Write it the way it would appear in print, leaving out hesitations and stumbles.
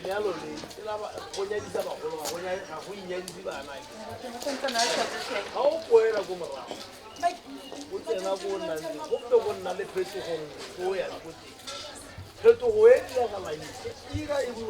Lenyalo le ke la go nyadisa bagolo, ga go inyadise bana. Ga o poela ko morago, o tsena ko o nnang teng, go mpe go nna le phetogo nngwe ko o yang ko teng. Phetogo e diragalang e ira e.